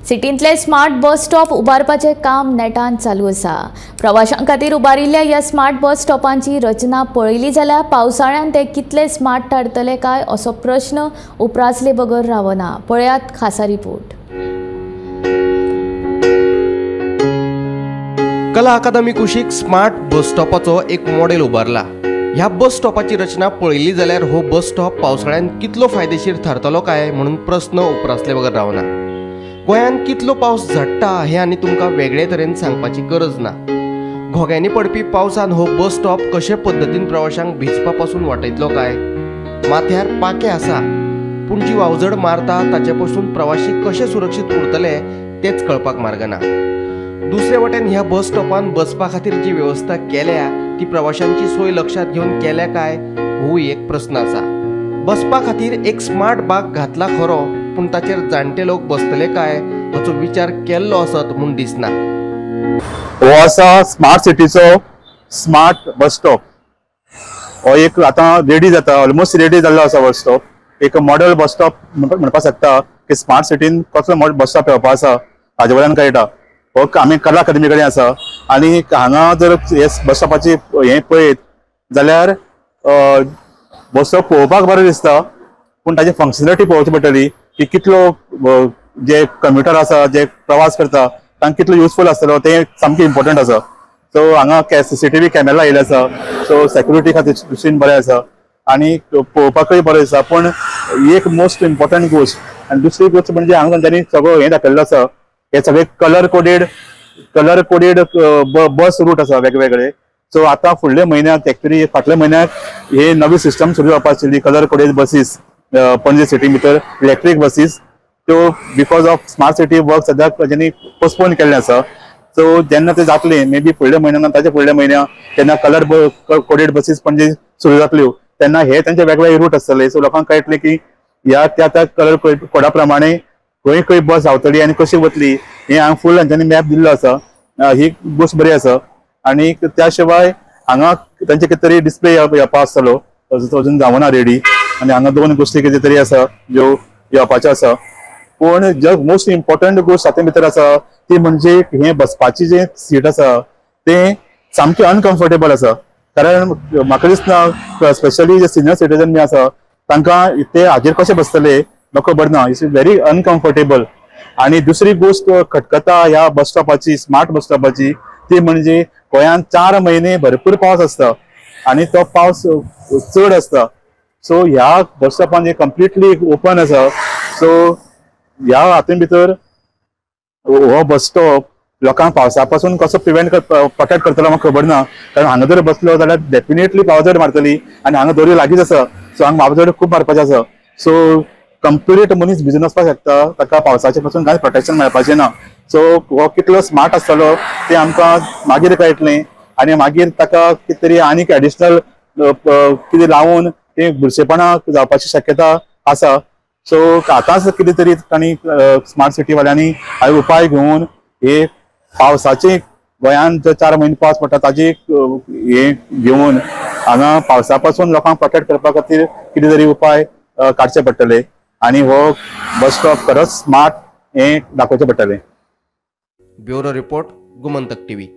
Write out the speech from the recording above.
सिटींतले smart bus stop उबारपाचें काम नेटान चालू आसा। प्रवाशां खातीर उबारिल्ल्या ह्या स्मार्ट बस स्टॉपांची रचना पळयली जाल्यार पावसाळ्यान ते कितले स्मार्ट थारतले काय असो प्रश्न उप्रासले बगर रावना। पळयात खासा रिपोर्ट। कला अकादमी कुशीक स्मार्ट बस स्टॉपाचो एक मॉडेल उबारला। ह्या बस स्टॉपाची रचना पळयली जाल्यार हो बस स्टॉप पावसाळ्यान कितलो फायदेशीर थारतलो काय म्हणून प्रश्न उप्रासले बगर रावना। गोंयांत कितलो पावस झडटा हें आनी तुमकां वेगळे तरेन सांगपाची गरज ना। घोग्यांनी पडपी पावसान हो बस स्टॉप कशे पद्दतीन प्रवाशांक भिजपा पासून वाटयतलो काय? माथ्यार पाखें आसा पूण जी वावझड मारता ताचे पसून प्रवाशी कशे सुरक्षीत उरतले तेच कळपाक मार्ग ना। दुसरे वटेन ह्या बस स्टॉपान बसपा खातीर जी वेवस्था केल्या ती प्रवाशांची सोय लक्षात घेवन केल्या काय होय एक प्रश्न आसा। बसपा खातीर एक स्मार्ट बाग घातला खरो पूण ताचेर जाणटे लोक बसतले काय हाचो विचार केल्लो आसत म्हूण दिसना। हो आसा स्मार्ट सिटीचो स्मार्ट बस स्टॉप। हो एक आतां रेडी जाता, ऑलमोस्ट रेडी जाल्लो आसा बस स्टॉप। एक मॉडेल बस स्टॉप म्हणपाक शकता की स्मार्ट सिटीन कसलो बस स्टॉप येवपा आसा हाजे वयल्यान कळटा। हो आमी कला अकादमी कडेन आसा आनी हांगा जर हे बस स्टॉपाची हें पळयत जाल्यार बस स्टॉप पळोवपाक बरें दिसता पूण ताची फंक्शनलिटी पळोवची पडटली की कितलो जे कम्युटर आसा जे प्रवास करता तांकां कितलो युजफूल आसतलो तें सामकें इम्पोर्टंट आसा। सो हांगा CCTV camera आयिल्ले आसा, सो सेक्युरिटी खातीर दृश्टीन बरें आसा आनी पळोवपाकूय बरें आसा। पूण एक मोस्ट इम्पोर्टंट गोश्ट आनी दुसरी गोश्ट म्हणजे हांगा तांच्यांनी सगळो हें दाखयल्लो आसा, हे सगळे कलर कोडेड बस रूट आसा वेगवेगळे। सो आतां फुडल्या म्हयन्याक एक्चुअली फाटल्या म्हयन्याक हे नवी सिस्टम सुरू जावपा आशिल्ली कलर कोडेड बसीस पणजे सिटी भितर इलेक्ट्रीक बसीस त्यो because of smart city work सद्याक तांच्यांनी पोस्टपोन केल्लें आसा। सो जेन्ना ते जातले मे बी फुडल्या म्हयन्यान ताच्या फुडल्या म्हयन्या तेन्ना कलर कोडेड बसीस पणजे सुरू जातल्यो तेन्ना हे तांचे वेगवेगळे रूट आसतले। सो लोकांक कळटलें की ह्या त्या त्या कलर कोडा प्रमाणे खंय खंय बस धांवतली आनी कशी वतली हें हांगा फूल तांच्यांनी मॅप दिल्लो आसा। ही गोश्ट बरी आसा आनी त्या शिवाय हांगा तांचे कितें तरी डिस्प्ले येवपा आसतलो अजून जावना रेडी आनी हांगा दोन गोश्टी कितें तरी आसा ज्यो येवपाच्यो आसा। पूण जे मोस्ट इम्पोर्टंट गोश्ट हातूंत भितर आसा ती म्हणजे हें बसपाची जें सीट आसा तें सामकें अनकम्फर्टेबल आसा। कारण म्हाका दिसना स्पेशली जे सिनियर सिटीजन बी आसा तांकां ते हाजेर कशें बसतले म्हाका खबर ना, it's very uncomfortable. आनी दुसरी गोश्ट खटकता ह्या बस स्टॉपाची स्मार्ट बस स्टॉपाची ती म्हणजे गोंयांत 4 म्हयने भरपूर पावस आसता आनी तो पावस चड आसता। सो ह्या बस स्टॉपान कंप्लिटली ओपन आसा। सो ह्या हातूंत भितर हो बस स्टॉप लोकांक पावसा पासून कसो प्रिवेंट प्रोटेक्ट करतलो म्हाका खबर ना। कारण हांगा जर बसलो जाल्यार डेफिनेटली पावजड मारतली आनी हांगा दोरी लागींच आसा, सो हांगा पावजड खूब मारपाचें आसा। सो कंप्लीट मनीस भिजून वचपाक शकता, ताका पावसाचे पासून कांय प्रोटेक्शन मेळपाचें ना। सो हो कितलो स्मार्ट आसतलो तें आमकां मागीर कळटलें आनी मागीर ताका कितें तरी आनीक एडिशनल कितें लावन तें बुरशेपणां जावपाची शक्यता आसा। सो आतांच कितें तरी तांणी स्मार्ट सिटी वाल्यांनी उपाय घेवन हे पावसाचे गोंयांत जे 4 म्हयने पावस पडटा ताजी हे घेवन हांगा पावसा पासून लोकांक प्रोटेक्ट करपा खातीर कितें तरी उपाय काडचे पडटले आनी हो बस स्टॉप खरोच स्मार्ट हें दाखोवचें पडटलें। Bureau report, Gomantak TV.